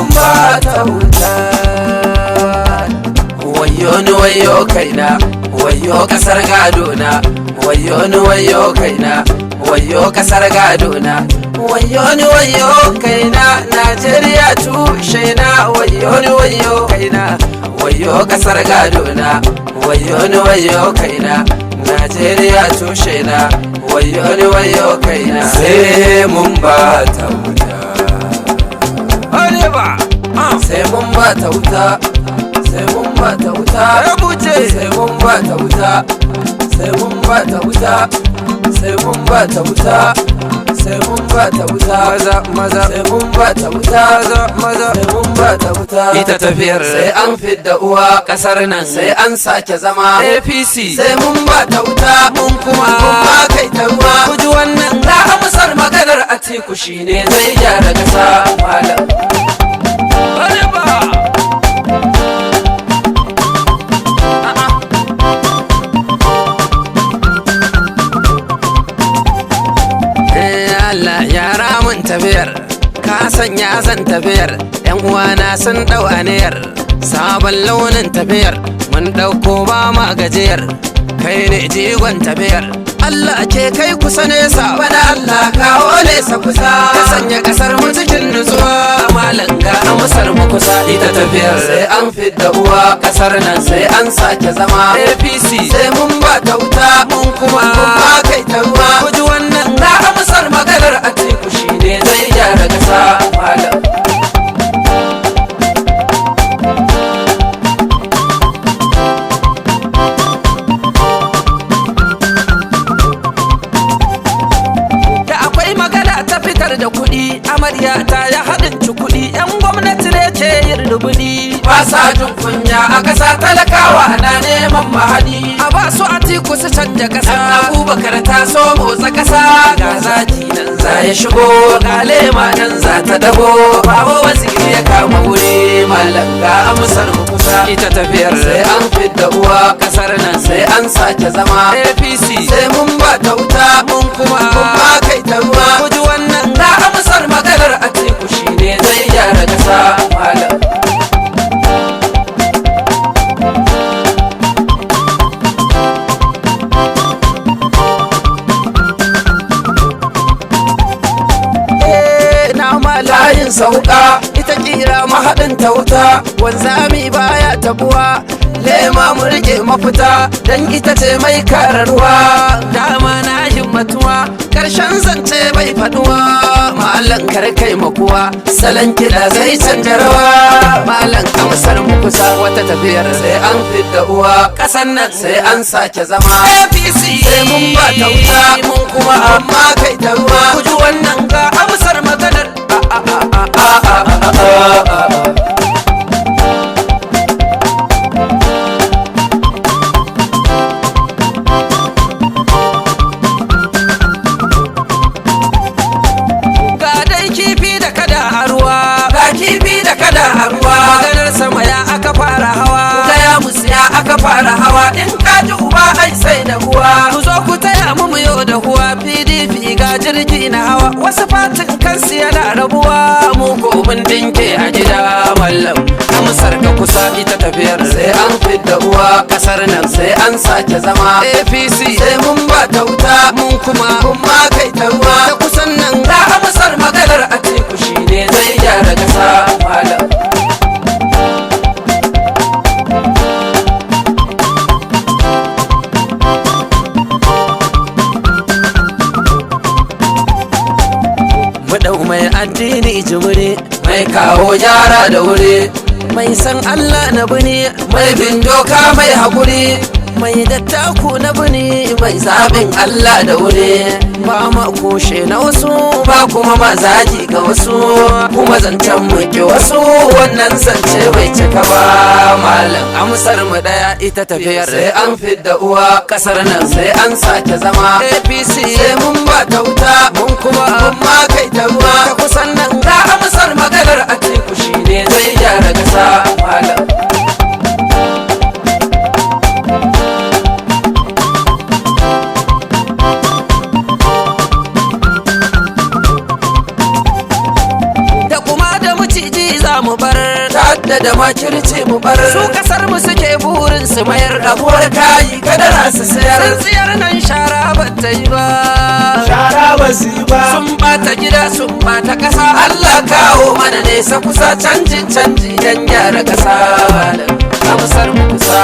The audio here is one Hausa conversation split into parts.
mun ba ta wuta. Wayo ni wayo kaina, wayo kasar gadona. Wayo ni wayo kaina, wayo kasar gadona. Wayo ni wayo kaina, Najeriya tushe na. Wayo ni wayo kaina, wayo kasar gadona. Wayo ni wayo kaina, Najeriya tushe na. Wayo ni wayo kaina, sai mun ba ta wuta. Areba. Sai mun ba ta wuta, sai mun ba ta wuta. Rubuce. Sai mun ba ta wuta, sai mun ba ta wuta, sai mun ba ta wuta, sai mun ba ta wuta. Maza maza. Sai mun ba ta wuta, Maza maza. sai mun ba ta wuta. Ita tafiyar sai an fidda uwa kasar nan, sai an sake zama. APC. Sai mun ba ta wuta, Mun kuma mun ma kai ta ruwa. Ku ji wannan. Na amsar maganar Atiku shine zai gyara kasa, malam. Areba. Allah yara mun tafiyar, ka sanya zan tafiyar. Yan uwana sun dau aniyar sabon launin tafiyar. Mun dauko ba ma gajiyar, kai ne jigon tafiyar. Allah ke kai kusa nesa, bana Allah kawo nesa kusa. Ka sanya kasar mu cikin nutsuwa, malam ga amsar mu kusa. Ita tafiyar sai an fidda uwa kasar nan, sai an sake zama. APC. Sai mun ba ta wuta, Mun kuma mun ma kai ta ruwa. Ku ji wannan. Na amsar maganar Atiku shine zai gyara kasa, malam. Da akwai magana ta fitar da kuɗi, amarya ta ya haɗin ci kuɗi, 'yan gwamnati ne ke yin rubuɗi. Ba sa jin kunya a kasa, talakawa na neman mahadi. A ba su Atiku su canja Dan ƙasa. Abubakar ta so motsa kasa, ga zaki nan za ya shigo, ga lema nan za ta dago. Babu Waziri ya kama wuri, malam ga amsar mu kusa. Ita tafiyar sai an fidda uwa kasar nan, sai an sake zama. APC. Sai mun ba ta wuta, Mun kuma mun ma kai ta ruwa. Ku ji wannan. Na amsar maganar Atiku shine zai gyara kasa, malam. Eh, na mala. Layin sauka Ita kira mahaɗin ta wuta, wanzami baya tabuwa. Lema mu rike mafita, dan ita ce mai kararwa. Dama na himmatuwa, Karshen zance bai faduwa, malam kar kai makuwa. Salon kiɗa zai canja rawa, malam amsar mu kusa. Wata tafiyar sai an fidda uwa ƙasar nan sai an sake zama. APC. Sai mun ba ta wuta, Mun kuma amma kai ta ruwa. Ku ji wannan ga amsar maganar. A a a a a. Ga dai kifi da kada a ruwa. Ga kifi da kada a ruwa. Maganar sama ya aka fara hawa. Gaya musu ya aka fara hawa, in ka ji uba ai sai da uwa. Ku zo ku taya mu yau da huwa. PDP ga jirgi na hawa. Wasu fatin kansu yana rabuwa. Mu ko mun dinke a gida, mallam amsar ka kusa. Ita tafiyar sai an fidda uwa kasar nan, sai an sake zama. APC. Sai mun ba ta wuta, Mun kuma mun ma kai ta ruwa. Ta kusan nan. Na amsar maganar Atiku shine zai gyara kasa, malam. Mu dau mai addini jimre, Mai kawo gyara da wuri, mai san Allah na bune, mai bin doka, mai haƙuri, mai dattaku na bune, mai zaɓin Allah da wuri. Ba ma kushe na wasu, ba kuma mazaji ga wasu, kuma zancen muke wasu, wannan zance bai cika ba, malam amsar mu daya. Ita tafiyar sai an fidda uwa kasar nan, sai an sake zama. APC. Sai mun ba ta wuta, Mun kuma mun ma kai ta ruwa. Ta kusan nan. Na amsar maganar Atiku shine zai gyara kasa, malam. Da kuma da maciji za mu bar, Ta'adda da makirci mu bar. Su kasar mu suke burin su mayar. Rabuwar kayi kadara su sayar. Tsintsiyar nan shara ba ta yi ba. Shara ba su yi ba. Sun bata gida, sun bata kasa. Allah kawo mana nesa kusa, canjin canji dan gyara kasa. Amsar mu kusa,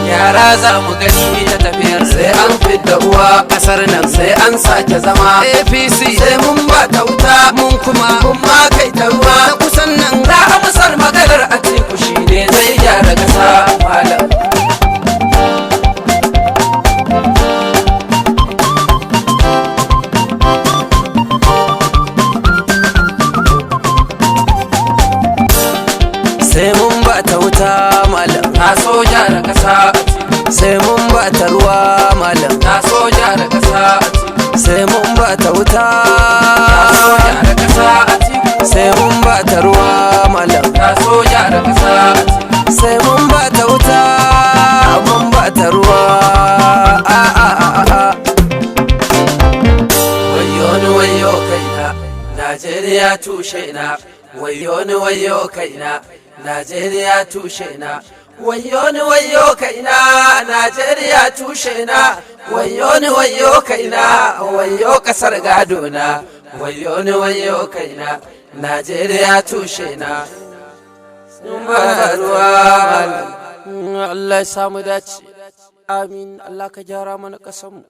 yara za mu gani ta tafiyar. Sai an fidda uwa kasar nan, sai an sake zama. APC, sai mun ba ta wuta, mun kuma mun ma kai ta ruwa. Ta kusan nan. Na amsar maganar Atiku shine zai gyara kasa, malam. Sai mun ba ta wuta, malam. Na so gyara kasa. Sai mun ba ta ruwa, malam. Na so gyara kasa. Sai mun ba ta wuta. Na so gyara kasa. Sai mun ba ta ruwa, malam. Na so gyara kasa. Sai mun ba ta wuta, mun ba ta ruwa, a a a a a. Wayo ni wayo kaina, Najeriya tushe na. Wayo ni wayo kaina, Najeriya tushe na. Wayo ni wayo kaina, Najeriya tushe na. Wayo ni wayo kaina, wayo kasar gado na. Wayo ni wayo kaina, Najeriya tushe na. Sun ba ta ruwa, malam. Allah ya samu dace, amin. Allah ka gyara mana kasanmu.